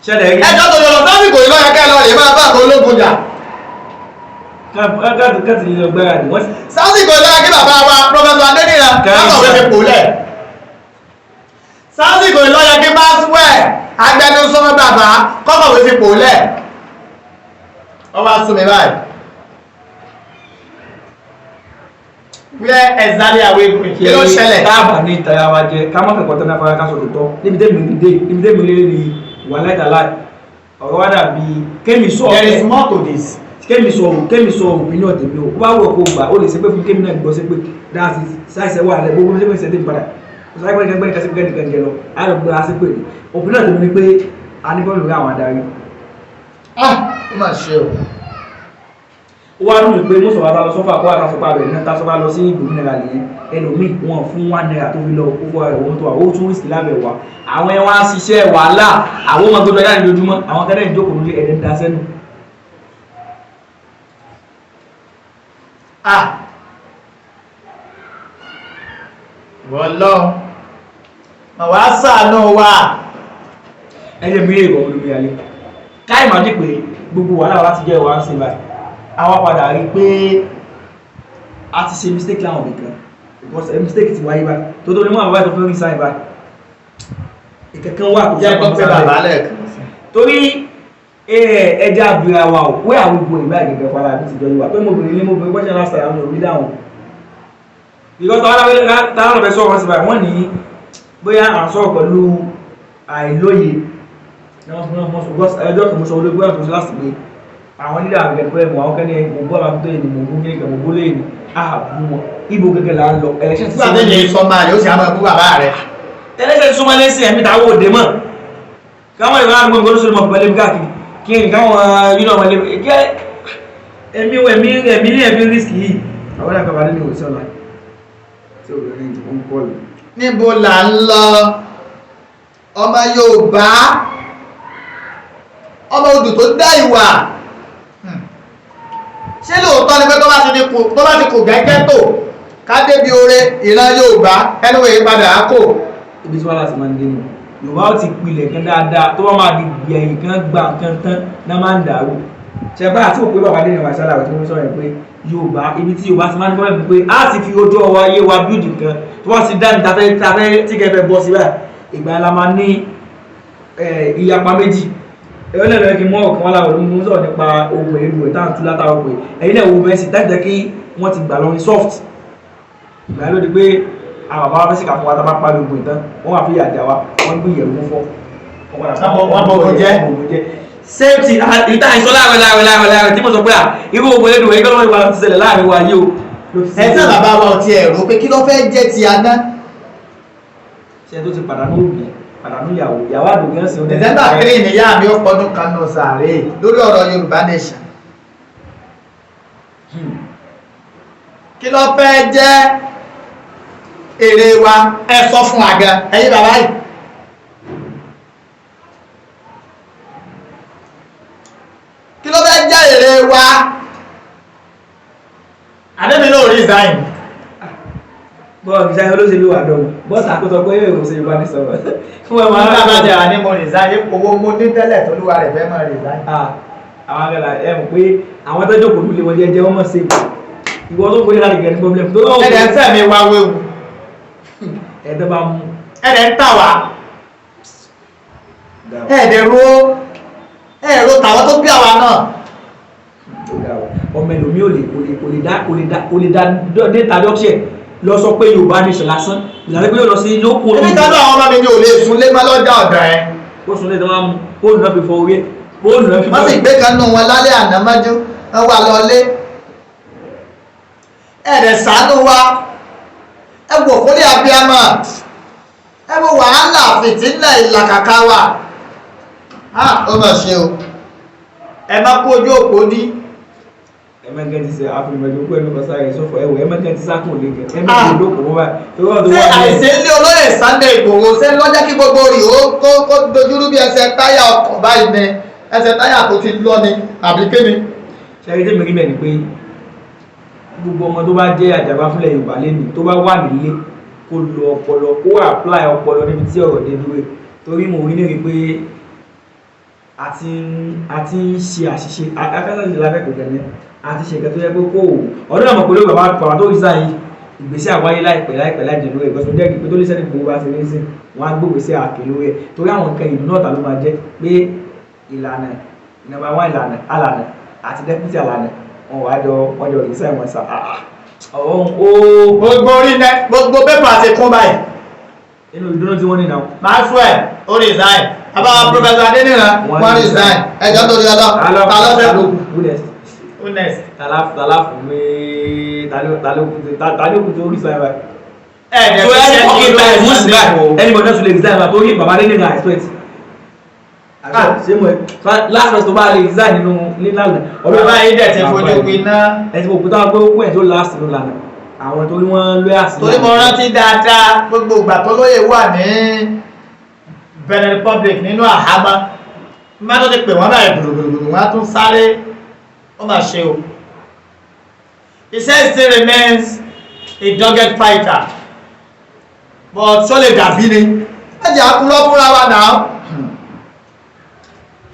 Ṣẹlẹ̀ rí. Ẹjọ́ tó lọ sásìkò yìí lọ́yẹ kẹ́ lọ rè máa bá àwọn ológun jà. Káàtì lè lọ gbáradì wọ́n sì. Sásìkò yìí lọ́yẹ kí bàbá wa Professor Adéníran kákọ̀wé fi pò lẹ̀. Sásìkò yìí lọ́yẹ kí Maxwell agbẹnusọ bàbá kọ́kọ̀wé fi pò lẹ̀. Wọ́n wá sún mi báyìí. Where exactly are we going? Kí ló ṣẹlẹ̀? Táàbà ní ìtara wa jẹ ká má fẹ̀kọ́ tán afárá ká sọ̀rọ̀ tọ́ níbi tẹ́mi rí dé, níbi tẹ́mi rí rí wà láìtàláì ọ̀rọ̀ wa dàbí kémi sọ. There is more to this. Kémi sọ opinion tèmi o. Ó bá wù ọ́ kó gbà ó lè ṣe pé fún kémi náà gbọ́ sí pé that's it. Ṣáìṣẹ́ wà lẹ́ gbogbo ṣé pé ṣe tèmi padà kò sáré pé gbẹ́ni kásí gbẹ́ni kan jẹ lọ á lọ gbé así pé opinion tèmi ni pé a ní bọ́ọ̀lù lórí àwọn adarí. Ah, ó mà ṣe o. Ó wá dùn mí pé mọ́sọ̀ wa ta lọ sọ́fà kó àtàsọ́fà rẹ̀ náà tasọ́fà lọ sí ìgbòmìnira nìyẹn. Ẹlòmíì wọn fún 1 naira tó fi lọ ó fọ́ ẹ̀wọ̀n tó wà ó tún risk lábẹ́ wa. Àwọn ẹ̀ wá ń ṣiṣẹ́ wàhálà, àwọn ọmọ tó lọ yára lójúmọ́, àwọn kẹ́lẹ́ ìjókòó lórí ẹ̀dẹ̀ ń da sẹ́nu. Ah, wọ́n lọ. Mà wá ṣàánú wa. Ẹ̀jẹ̀ mi lè kọ́ olómi alẹ́ káì máa dì pé gbogbo wàhálà wa láti jẹ́ ìwà ń ṣe báyìí, àwa padà rí i pé a ti ṣe mistake láwọn ibì kan because a mistake ti wáyé báyìí tó tó ní mọ́ àwọn báyìí tó fẹ́ resign báyìí ìkankan wà tó Jẹ́ kó pé bàbá lẹ́ẹ̀kan sí. Torí ẹja abira wa o, where are we going báyìí gẹ́gẹ́ fara àbí tìjọ yìí wa pé mo bèrè ní mo bèrè question last time, àwọn òbí dáhùn because táwọn ọ̀fẹ́ sọ̀rọ̀ sí báyìí, wọ́n ní bóyá à ń sọ̀rọ̀ pẹ̀lú àìlóye ní wọ́n fún wọn sọ because ẹjọ́ kan mo sọ olóògbé àwọn tó ṣe láti pé àwọn nílẹ̀ àgbẹ̀ pé mo àwọn kẹ́ni mo gbọ́ àwọn tó yẹ ni mo gún kíni kan mo gbó lóye ni àbú wọn ibo gẹ́gẹ́ là ń lọ election ti Nígbà tó yẹ sọ máa yóò sì á máa bú bàbá rẹ̀. Election ti súnmọ́ lẹ́sìn ẹ̀mí táwọn òde mọ̀ káwọn ìwà àgbọ̀n gbọ́dọ̀ sọ̀rọ̀ mọ̀ pẹ̀lú káàkiri kí n káwọn yúnà wọn lé kí ẹ̀mí ẹ̀mí ẹ̀mí ní ẹ̀mí risk yìí àwọn ẹ̀ka bàdé ní òsì ọ̀la tí obìnrin ti ń kọ́ lù. Níbo là ń lọ? Ọmọ Yorùbá, ọmọ odù tó dá ìwà. Ṣé lóòótọ́ ni pé tó bá ti kù gẹ́gẹ́ tó ká débi oore ìran Yorùbá ẹnu èyí padà á kò? Ibi tí wọ́n láti máa ń dé nù, Yorùbá ó ti pilẹ̀ kan dáadáa tó bá máa di gbẹ̀yìn kan gbà kan tán náà máa ń dàrú ṣẹ̀bá àti òpé bàbá dé ní wàṣálà tí wọ́n sọ̀rọ̀ pé Yorùbá, ibi tí Yorùbá ti máa ń gbọ́ pé a ti fi ojú ọwọ́ ayé wa bíúdì kan tó wá ti dá ní tafẹ́ tafẹ́ tí kẹfẹ́ bọ́ sí báyìí, ìgbà yẹn la máa ní ìyapa méjì. Ẹ̀rọ náà lọ́yẹ́ kí mọ́ ọ̀kan wá láwọn olóńgbò sọ̀rọ̀ nípa ogun èlò ẹ̀ táwọn tú látàwọn pé ẹ̀yin náà wo bẹ́ẹ̀ sì dájú kí wọ́n ti gbà lọ́rin soft. Ìgbà yẹn ló di pé àwọn bàbá wa fẹ́ sìkà fún wa, tá a bá parí ogun ìtàn wọ́n wà fi ìyà jà wa, wọ́n gbé ìyẹ̀wò fọ́, wọ́n bọ̀ ogun jẹ́. Same thing ìta ìsọ láàrin láàrin láàrin láàrin tí mo sọ pé à irú ogun elédùn ẹgbẹ́ lọ́wọ́ ìwà ti ṣẹlẹ̀ láàrin wa yìí o. Ẹ tí bàbá wa ò tiẹ̀ rò pé kí ló fẹ́ jẹ́ ti aná. Ṣe tó ti pàdánù òbí, pàdánù ìyàwó, ìyàwó àdùnkẹ́ ń sìn. December 3 níyà mi ó pọdún kan nù sàárè lórí ọ̀rọ̀ Yorùbá nation. Kí ló fẹ́ jẹ́ èrè wa? Ẹ sọ fún wa gan, ẹ̀yin bàbá yìí. Kí ló fẹ́ jẹ́ èrè wa? Àdébí náà resign. Bọ́ọ̀ ìṣe olóṣèlú wà dọ̀wọ̀ bọ́ọ̀sì àkóso pé èrò òṣèlú bá ní sọ̀rọ̀ fún ẹ̀ máa Nígbà bá jẹ́ àní mo resign, owó mo ní tẹ́lẹ̀ tolúwa rẹ̀ fẹ́ máa resign. Àwọn akẹ́là ẹ̀ mọ̀ pé àwọn tó jókòó nílé wọn jẹ́jẹ́ wọ́n mọ̀ sí ìwọ tó kọjá láti gẹ̀ẹ́ni problem tó lọ́wọ́. Ẹ̀rẹ̀ ń fẹ́ mi wá wéwu. Ẹ̀ tó bá mú. Ẹ̀rẹ̀ ń tà wá. Ẹ̀ẹ́dẹ̀ ro ẹ̀rọ tàwọn tó bí àwa náà. Ọmọ ẹlòmíì ò lè kò lè kò lè dá kò lè dá kò lè dá dé tàbí ọ̀ṣẹ̀ lọ sọ pé Yorùbá nation lásán ìlànà pé yóò lọ sí lóko. Ibi kan náà àwọn ọmọ mi ni ò lè sùn lé má lọ́jà ọ̀dọ̀ ẹ̀. Ó sùn lé tó máa mú fóònù náà fi fọ orí ẹ̀, fóònù náà fi. Wọ́n sì gbé kan nù wọn lálẹ́ àná mọ́jú, wọ́n wà lọlé. Ẹ̀rẹ̀ ṣàánú wa, ẹ wò kólé abiyamọ, ẹ wo wàhálà fìtínà ìlàkàkà wa. Ó mà ṣe o, ẹ má kó ojú òpó ní. Ẹmẹ́kẹ́ ti sẹ àfihàn kú ẹnu kọsá rẹ̀ sọ́fọ̀ ẹ̀wọ̀ ẹmẹ́kẹ́ ti sákùn lé gẹ̀ ẹmẹ́kẹ́ olóko wọ́n báyìí. Ṣé àìsí ilé olóyè Sunday Igboho ṣé lọ́jọ́ kí gbogbo rì ó kó kó dojúrú bí ẹsẹ̀ táyà ọkọ̀ báyìí ni, ẹsẹ̀ táyà tó ti lọ ni àbí kémi. Ṣé ẹni tẹ́mi rí bẹ́ẹ̀ ni pé gbogbo ọmọ tó bá jẹ́ àjàgbá fúnlẹ̀ Yorùbá lẹ́nu tó bá wà nílé kó lo ọpọlọ, kó apply ọpọlọ níbi tí ọ̀rọ̀ dé dúró, torí mo rí ní rí pé a ti ń ṣe àṣìṣe akásàṣe lábẹ́kọ̀ọ́ gẹ̀ẹ́nẹ́ àti ṣe nǹkan tó yẹ pé kó o ọdún náà mọ̀ pé lórí bàbá bàbá tó rí sáà yìí ìgbésẹ̀ àwáyé láìpẹ́ láìpẹ́ láì jẹ́ lórí ẹ̀ gbọ́sọ̀ jẹ́ pé tó lè sẹ́ni gbogbo bá ṣe ní sìn wọ́n á gbógbèsè àkè lórí ẹ̀ torí àwọn nǹkan ìlú náà ta ló máa jẹ́ pé ìlànà number one ìlànà alànà àti deputy alànà wọn wàá jọ wọn jọ ìṣe wọn sà ọ̀hún ó. Gbogbo orí nẹ gbogbo pépà ti kún báyìí. Inú ìdúró tí wọ́n ní náà. Máa fún ẹ̀ ó resign. Bàbá Professor Adéníran wọ́n resign. Ẹjọ́ torí ọlọ́ ta ló fẹ́ kú. Who next? Tala fún mi talo kú tó resign báyìí. Ẹ̀ẹ́dẹ̀ So any fucking time who resign anybody náà tún lè resign báyìí torí bàbá Adéníran expect. Ṣé mo last person tó bá lè resign nínú nílànà. Bàbá yìí dẹ̀ ti fojú winá. Ẹ ti mọ̀ pé táwọn pé ó kún ẹ̀ tó last nínú lànà àwọn torí wọ́n lóyà sí. Torí mo rántí dáadáa gbogbo ìgbà tó lóye wà ní Benin Republic nínú àhámọ́ má tó ti pè wọ́n báyìí gbùrùgbùrù wọ́n á tún sáré. Ó mà ṣe o. He says still remains a dogged fighter, but ṣó lè dàbí ni? Ẹ jẹ́ àkúrọ́ fúnra wa náà.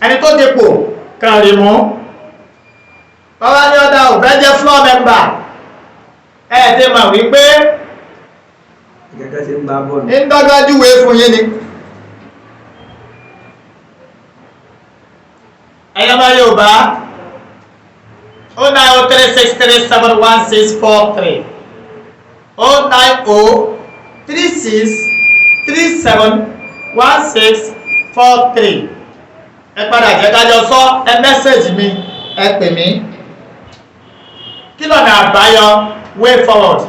Ẹni tó dipò kàn rí mú. Bàbá ní ọ̀dà ò fẹ́ jẹ́ floor member. Ẹ ti mọ̀ wípé Ìkẹ̀kẹ́ ṣe ń bá bọ́ọ̀lù. ń dọ́gbọ́n júwe fún yín ni. Ẹ̀yọ́ máa Yorùbá 09036371643, 09036371643. Ẹ padà jẹ́ kájọ sọ, ẹ mẹ́sẹ̀jì mi, ẹ pè mí. Kí lọ̀nà àbáyọ, way forward?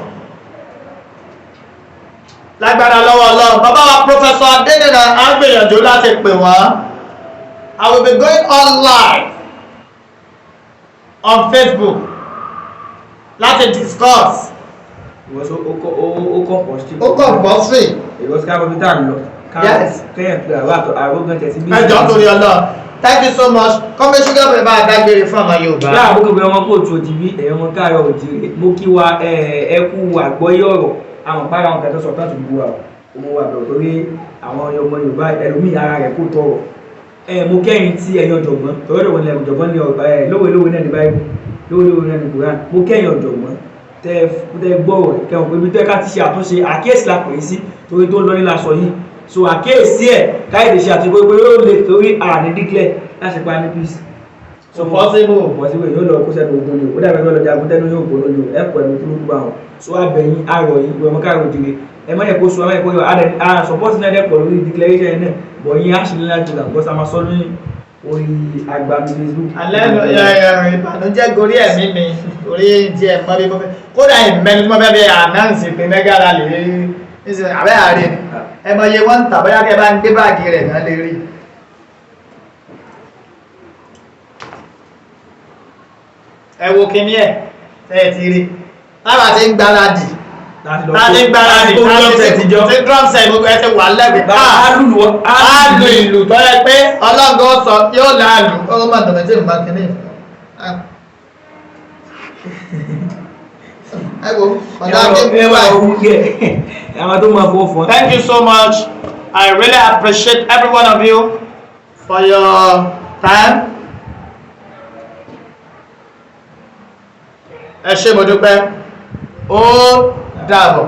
Lágbára lọ́wọ́ Ọlọ́run, bàbá wa Professor Adéníran á gbìyànjú láti pè wọ́n. I will be going on live on Facebook láti discuss. Ìwọ sọ ó compulsory. Ó compulsory. Ìwọ sọ káàbọ̀ bí tá à ń lọ. Yes. Kẹ́yìn pé àwọn àtọ̀ àrógán tẹ̀sí bí. Ẹ jọ̀ọ́ torí Ọlọ́run. Thank you so much. Kọ́mí ṣúgà bẹ̀rẹ̀ bá a dágbére fún àwọn Yorùbá. Láà mo kí gbogbo ọmọ kóòtù òjìbí ẹ̀yọ́ ọmọ káàárọ̀ òjìrè mo kí wa ẹ kú àgbọ́yé ọ̀rọ̀ àwọn bára àwọn kẹtọ́ sọ tán tó bu wa ọmọ wa bẹ̀rù torí àwọn ọmọ Yorùbá ẹlòmíì ara rẹ̀ kò tọrọ. Mo kẹ́yìn tí ẹ̀yin ọ̀jọ̀gbọ́n torí ọ̀jọ̀gbọ́n ni ọ̀jọ̀gbọ́n ni lówe lówe náà ní báyìí Lórí orin ẹnu Quran. Mo kẹ́yìn ọ̀jọ̀gbọ́n tẹ́ tẹ́ gbọ́rọ̀ ẹ̀ kẹ́hìn pé ibi tẹ́ ká ti ṣe àtúnṣe, àkíyèsí la pè é sí, torí tó ń lọ nílà sọ yìí. So àkíyèsí ẹ̀ káyọ̀dé ṣe àtúnṣe pé yóò lè torí àní declare láti pa ní peace. So possible. Possible, yóò lọ kó sẹ́nu ogun ni o. Ó dàbí ẹgbẹ́ lọ jagun tẹ́nu yóò gbóná ni o. Ẹ̀kọ́ ẹ̀mí tó ló kú bá wọn. So abẹ́yìn arọ̀ yìí, ìwé ọmọ káàrọ̀ òjìrè, ẹ má yẹ kó sọ, ẹ má yẹ kó yọ a support náà dẹ́pọ̀ lórí declaration yẹn náà, bọ̀ yín á ṣe ní láti gbà because a máa sọ ní orí agbami Facebook. Alẹ́ ìbànújẹ́ gorí ẹ̀mí mi torí tí ẹ mọ́ bí mo fẹ́, kódà ìmẹ́ni tí mo fẹ́ bí announce pé mega rally rí nísìnyí àbẹ́ àárẹ̀ ni. Ẹ mọ iye wọ́n ń tà, bóyá kẹ́ bá ń gbé báàgì rẹ̀ náà lè rí. Ẹ wo kinní ẹ̀ tẹ́ ẹ ti rí táwa ti ń gbáradì, láti lọ táwa ti ń gbáradì, kó drum set jọ. Tí drum set gbogbo ẹ ti wà lẹ́gbẹ̀ẹ́. Bàbá á lùlù wọ́n. Á lu ìlù tó yẹ pé ọlọ́gọ́ sọ yóò láàlú ó má dùn mí tí n bá kinní. Ẹ wo ọ̀dà kí ẹ wá owó kẹ àwọn tó máa fọwọ́ fún. Thank you so much. I really appreciate every one of you for your time. Ẹ ṣé, mo dúpẹ́. Ó dàbọ̀.